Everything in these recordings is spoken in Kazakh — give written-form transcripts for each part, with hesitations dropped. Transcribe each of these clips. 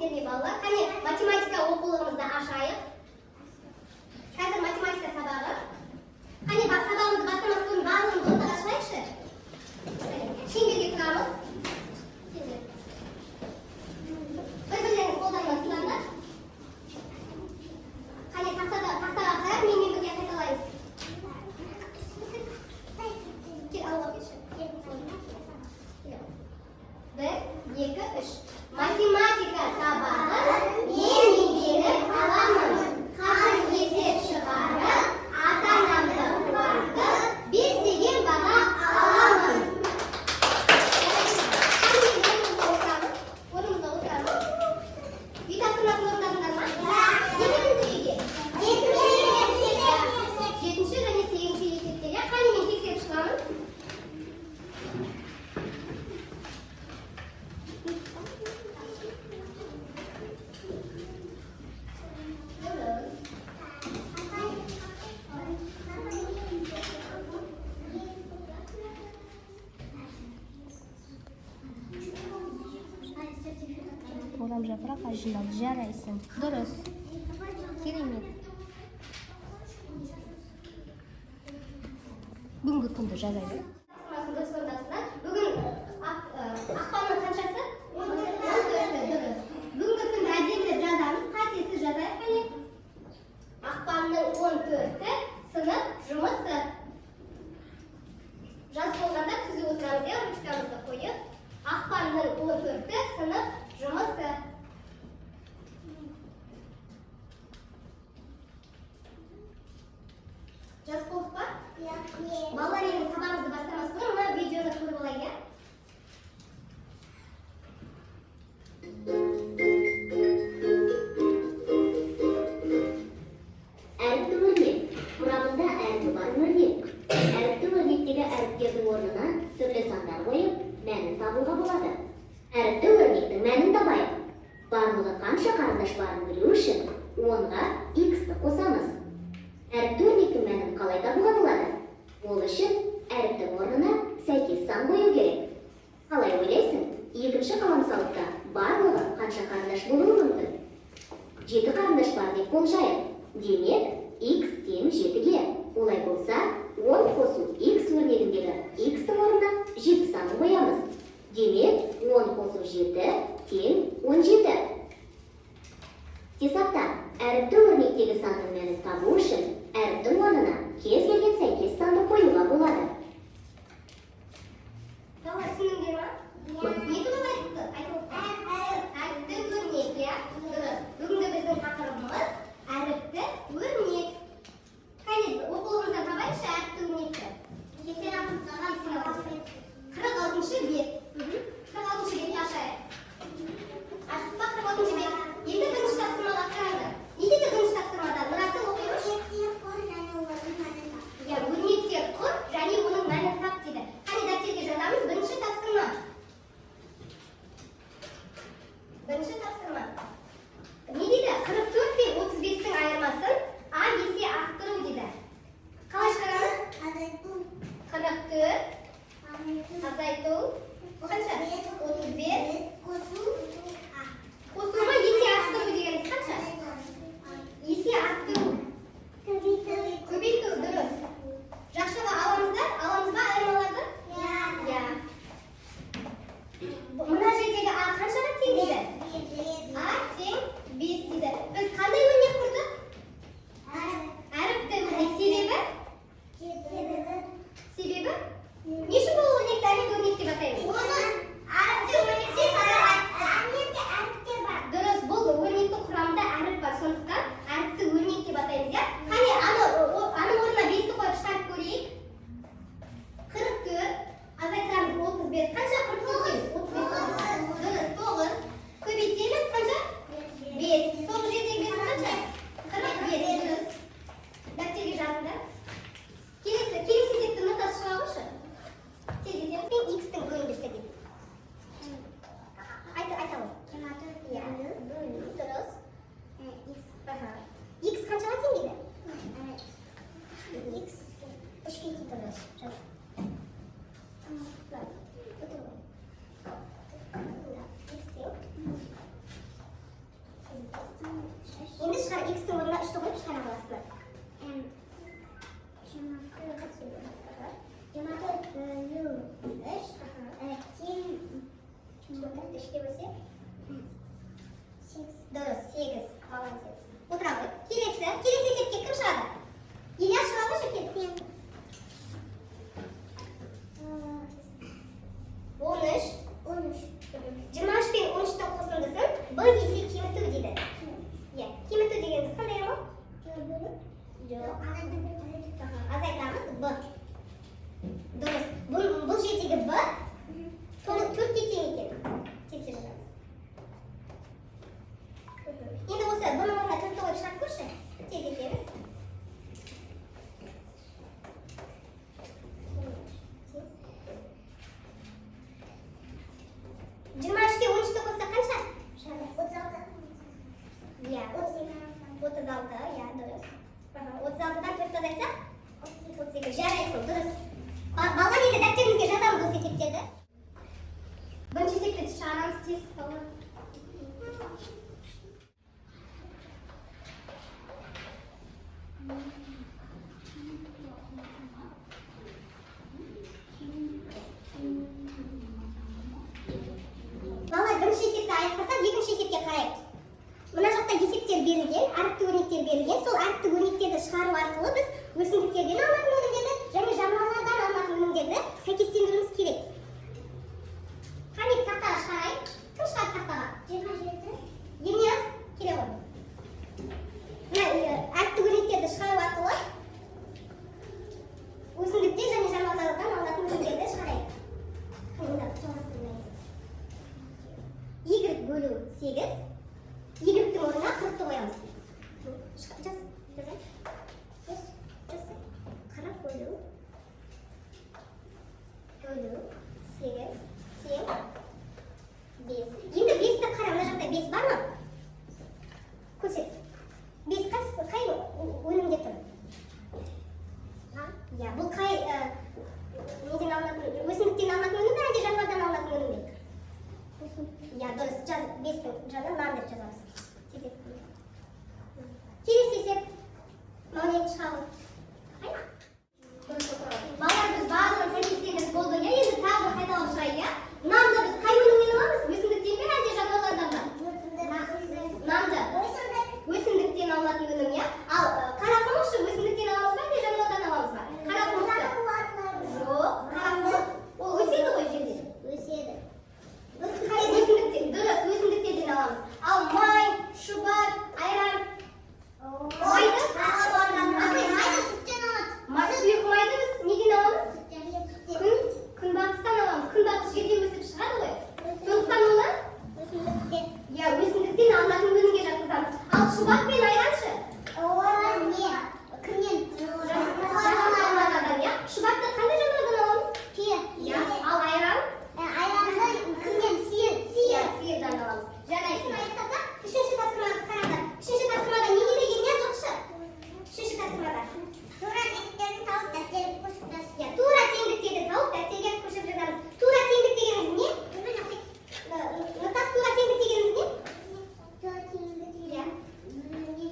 Келдіңдер ме, балалар? Қане, математика оқулығымызды ашайық. Қазір математика сабағы. Қане, сабағымызды бастамас бұрын барлығымыз ортаға шығайықшы. Қане, шеңберге тұрамыз. Келіңдер. Бір-бірлеріңнің қолдарынан ұстаңдар. Қане, тақтаға қарап, менімен бірге қайталаймыз. Кел, алға келші. Кел. Бір, екі, үш. Математика сабағын мен меңгеріп аламын. Қағыр есеп шығарып, ата-анамды қуантып, 5 деген баға аламын. Қане, орнымызға отырамыз. Орнымызға отырамыз. Үй тапсырмасын орындадыңдар ма? Не берілді үйге? Жетінші және сегізінші есептер, иә? Қане, мен тексеріп шығамын. Дұрыс. Орамжапырақ аз жиналды. Жарайсың. Дұрыс. Керемет. Бүгінгі күнді жазайық. Тапсырмасын дұрыс орындапсыздар. Бүгін ақпанның қаншасы? 14-і, дұрыс. Бүгінгі күнді әдемілеп жазамыз. Қатесіз жазайық, қане. Ақпанның 14-і, сынып жұмысы. Жазып болғанда түзу отырамыз, иә, ручкамызды қойып. Ақпанның 14-і, сынып жұмысы. Жазып болдық па? Балалар, енді сабағымызды бастамас бұрын мына видеоны көріп алайық, иә? Әріпті өрнек. Құрамында әрпі бар өрнек. Әріпті өрнектегі әріптердің орнына түрлі сандар қойып, мәнін табуға болады. Әріпті өрнектің мәнін табайық. Барлығы қанша қарындаш барын білу үшін 10-ға x-ті қосамыз. Әріпті өрнектің мәнін қалай табуға болады? Ол үшін әріптің орнына сәйкес сан қою керек. Қалай ойлайсың, екінші қаламсауытта барлығы қанша қарындаш болуы мүмкін? 7 қарындаш бар деп болжайық. Демек, x тең 7-ге. Олай болса, 10 қосу x өрнегіндегі x-тің орнына 7 санын қоямыз. Демек, 10 қосу 7 тең 17. Есапта әріпті өрнектегі санның мәнін табу үшін әріптің орнына кез келген сәйкес санды қоюға болады. Балалар, түсіндіңдер ма? Не туралы айтты? Әріпті өрнек, иә? Дұрыс. Бүгінгі біздің тақырыбымыз әріпті өрнек. Қане, оқулығымыздан табайықшы әріпті өрнекті. 46-бет. 46-бетті ашайық. Аштық па 46-бет? Енді бірінші тапсырмаға қараңдар. Не дейді бірінші тапсырмада? Нұрасыл, оқи. Иә, өрнектер құр және оның мәнін тап дейді. Қане, дәптерге жазамыз. Бірінші тапсырма. Бірінші тапсырма. Не дейді? 44 пен 35-тің айырмасын а есе арттыру дейді. Қалай шығарамыз? 44 азайту қанша? 35 қосу ма, есе арттыру дегеніміз қанша? Есе арттыру. Көбейту, дұрыс. Жақшаға аламыз да, аламыз ба айырмаларды? Иә. Мына жердегі а қаншаға тең дейді? А тең 5 дейді. Біз қандай өрнек құрдық? Әріпті өрнек. Себебі? Себебі? Не үшін бұл өрнекті әріпті өрнек деп атаймыз? Дұрыс, бұл өрнектің құрамында әріп бар, сондықтан әріпті өрнек деп атаймыз, иә? Қане, аның орнына 5-ті қойып шығарып көрейік. 44 азайтамыз 35. Қанша 44-тен? 35. Дұрыс, 9. Көбейтеміз қанша? 5. 9 жердегі 5 қанша? 14-ті 3-ке бөлсе? 8. Дұрыс, 8. Молодец. Отыра ғой. Келесі есепке кім шығады? Ильяс шыға ғой, Шөкет? Мен. 13. 13. 23 пен 13-тің қосындысын Б есе кеміту дейді. Иә, кеміту дегеніміз қандай амал? Жоқ. Азайтамыз Б. Дұрыс. Бұл жердегі Б 4-ке тең екен. Тез жазамыз. Енді осы Б-ның орнына 4-ті қойып шығарып көрші. Тез етеміз. Тез. 23-ке 13-ті қоссақ қанша? Иә, 36, иә, дұрыс. 36-дан 4 азайтсақ? 32. Жарайсың, дұрыс. Балалар, енді дәптерімізге жазамыз осы есептерді. Бірінші есепті шығарамыз тез, балалар. Балалар, бірінші есепті аяқтасақ, екінші есепке қарайық. Мына жақта есептер берілген, әріпті өрнектер берілген. Сол әріпті өрнектерді шығару арқылы біз өсімдіктерден алынатын өнімдерді және жануарлардан алынатын өнімдерді сәйкестендіруіміз керек. Қане, тақтаға шығарайық. Кім шығады тақтаға? 27. Ернияз, келе ғой. Мына әріпті өрнектерді шығару арқылы өсімдіктен және жануарлардан алынатын өнімдерді шығарайық. Қане, мында жалғастырайық. Y бөлу 8. Y-тің орнына 40-ты қоямыз. Жаз, жазайық. Жаз, жазсай. 40 бөлу 8 тең 5. Енді 5-ті қара, мына жақта 5 бар ма? Көрсет. 5 қай өнімде тұр? Иә, бұл қай неден алынатын, өсімдіктен алынатын өнім бе, әлде жануардан алынатын өнім бе? Иә, дұрыс, жаз, 5-тің жанына нан деп жазамыз. Тез ет. Келесі есеп. Мәулен, шыға ғой. Балалар, біз барлығын сәйкестендіріп болдық, иә? Енді тағы бір қайталап шығайық, иә? Нанды біз қай өнімнен аламыз? Өсімдіктен бе, әлде жануарлардан ба? Нанды. Өсімдіктен алынатын өнім, иә? Ал қарақұмық ше, өсімдіктен аламыз ба, әлде жануардан аламыз ба? Қарақұмықты. Жоқ, қарақұмық ол өседі ғой жерде. Өседі. Қай өсімдіктен? Дұрыс, өсімдіктерден аламыз. Ал май, шұбат, айран, майды? Апай, Майды сүттен алады. Май, сұйық майды біз неден аламыз? Күнбатыстан аламыз. Күнбатыс жерде өсіп шығады ғой. Сондықтан оны Өсімдіктен. Иә, өсімдіктен алынатын өнімге жатқызамыз. Ал шұбат пен айран ше? Олар не? Кімнен? Жануарлардан, иә? Шұбатты қандай жануардан аламыз? Түйе. Иә, ал айран? Айранды кімнен? Сиыр. Сиыр, сиырдан аламыз. Жарайсың. Аяқтасақ, үшінші тапсырманы қараңдар. Үшінші тапсырмада не дейді, Ернияз, оқышы? Үшінші тапсырмада. Тура теңдіктерді тауып, дәптерге көшіріп жаз. Иә, тура теңдіктерді тауып, дәптерге көшіріп жазамыз. Тура теңдік дегеніміз не? Нұртас, тура теңдік дегеніміз не? Тура теңдік Иә. Не?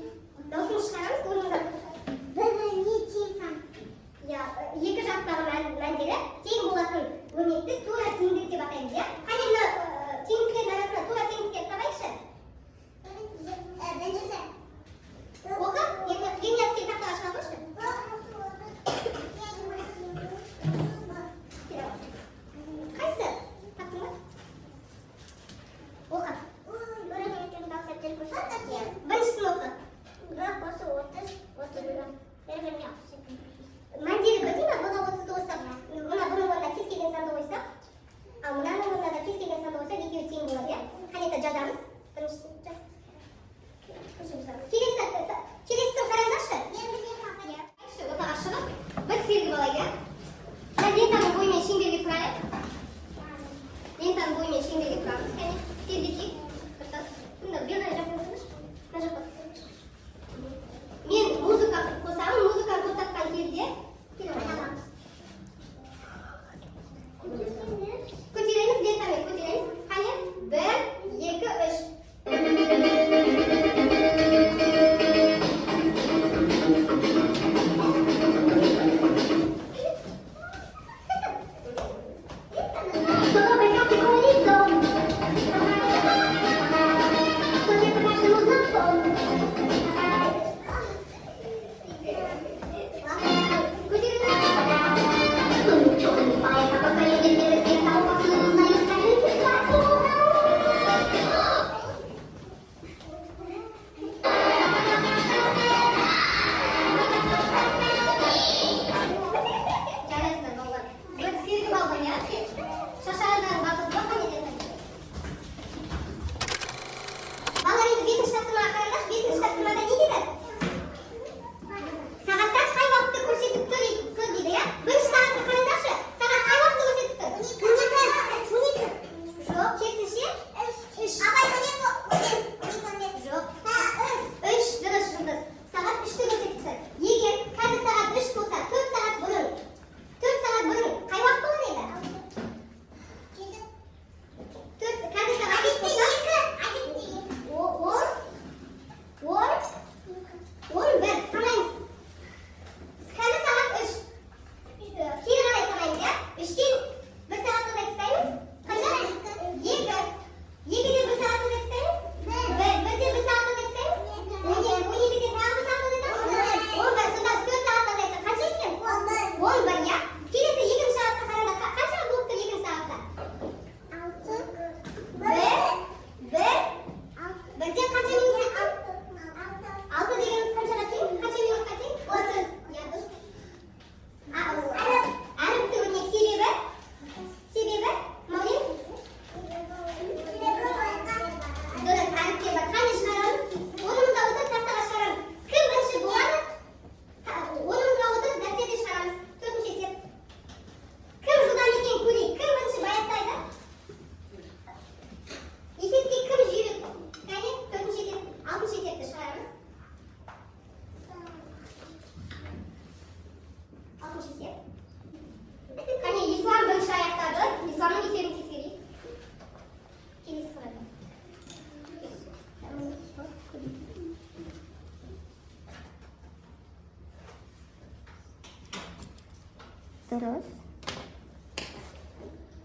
Дұрыс.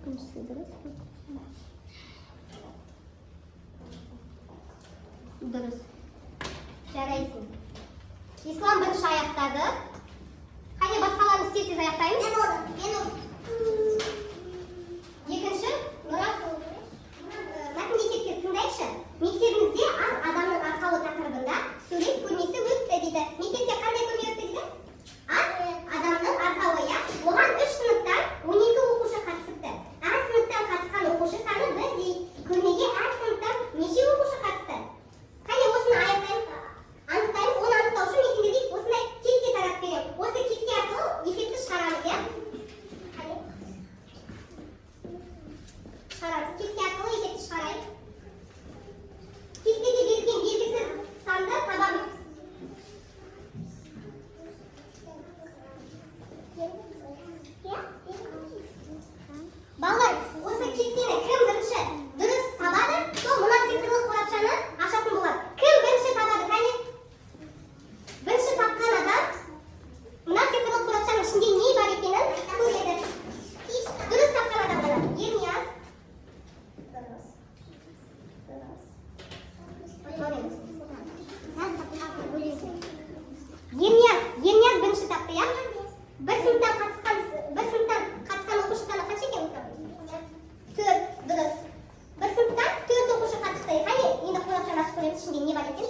Біріншісі дұрыс. Дұрыс. Жарайсың. Ислам бірінші аяқтады. Қане, басқаларымыз тез тез аяқтаймыз. Екінші Нұрасыл. Мәтін есепті тыңдайықшы. Мектебіңізде «Аз адамның арқауы» тақырыбында сурет көрмесі өтті дейді. Мектепте қандай көрме өтті дейді? «Аз адамның арқауы», иә. Оған үш сыныптан 12 оқушы қатысыпты. Әр сыныптан қатысқан оқушы саны бірдей. Көрмеге әр сыныптан неше оқушы қатысты? Қане, осыны аяқтаймыз, анықтаймыз. Оны анықтау үшін мен сендерге осындай кесте таратып беремін. Осы кесте арқылы есепті шығарамыз, иә. Қане, шығарамыз. Кесте арқылы есепті шығарайық. Кестеде берілген белгісіз санды табамыз. Балалар, осы кестені кім бірінші дұрыс табады, сол мына цифрлық қорапшаны ашатын болады. Кім бірінші табады? Қане, бірінші тапқан адам мына цифрлық қорапшаның ішінде не бар екенін көреді. Дұрыс тапқан адам ғана. Ернияз. Дұрыс, дұрыс. Молодец. Ернияз, Ернияз бірінші тапты, иә. Бір сыныптан қатысқан оқушы саны қанша екен? Төрт. Дұрыс. Бір сыныптан төрт оқушы қатысты. Қане, енді қорапшаны ашып көреміз, ішінде не бар екен?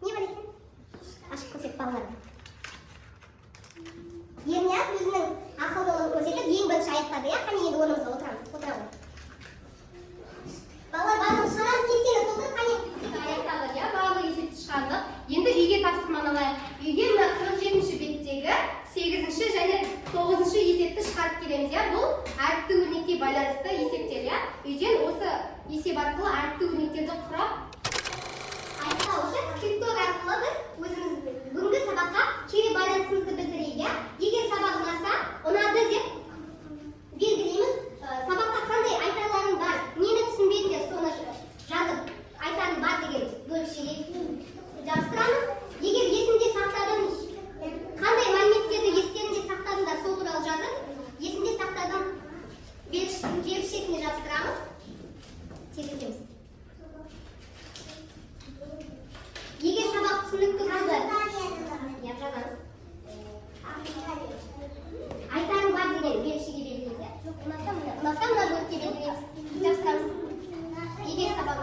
Не бар екен? Ашып көрсек, балалар. Ернияз өзінің ақылдылығын көрсетіп, ең бірінші аяқтады, иә. Қане, енді орнымызға отырамыз. Отыра ғой, балалар. Барлығын шығарамыз, кестені толтырып. Қане. Аяқтадық, иә, барлық есепті шығардық. Енді үйге тапсырманы алайық. Үйге мына 47-беттегі сегізінші және тоғызыншы есепті шығарып келеміз, иә. Бұл әріпті өрнекке байланысты есептер, иә. Үйден осы есеп арқылы әріпті өрнектерді құрап. Аяқтау үшін ТикТок арқылы біз өзіміз бүгінгі сабаққа кері байланысымызды білдірейік, иә. Егер сабақ ұнаса, «ұнады» деп белгілейміз. Сабақта қандай айтарларың бар, нені түсінбедіңдер, соны жазып, «айтарым бар» деген бөлікшеге жабыстырамыз. Егер есімде сақтадым, қандай мәліметтерді естерінде сақтадыңдар, сол туралы жазып, «есімде сақтадым» белгішесіне жабыстырамыз. Тездетеміз. Егер сабақ түсінікті болды, иә, жазамыз. «Айтарым бар» деген белгішеге белгілейміз, иә. Жоқ, ұнаса, мына, ұнаса, мына бөлікке белгілейміз, жабыстырамыз. Егер сабақ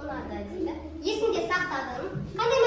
ұнады дейді, есімде сақтадым, қандай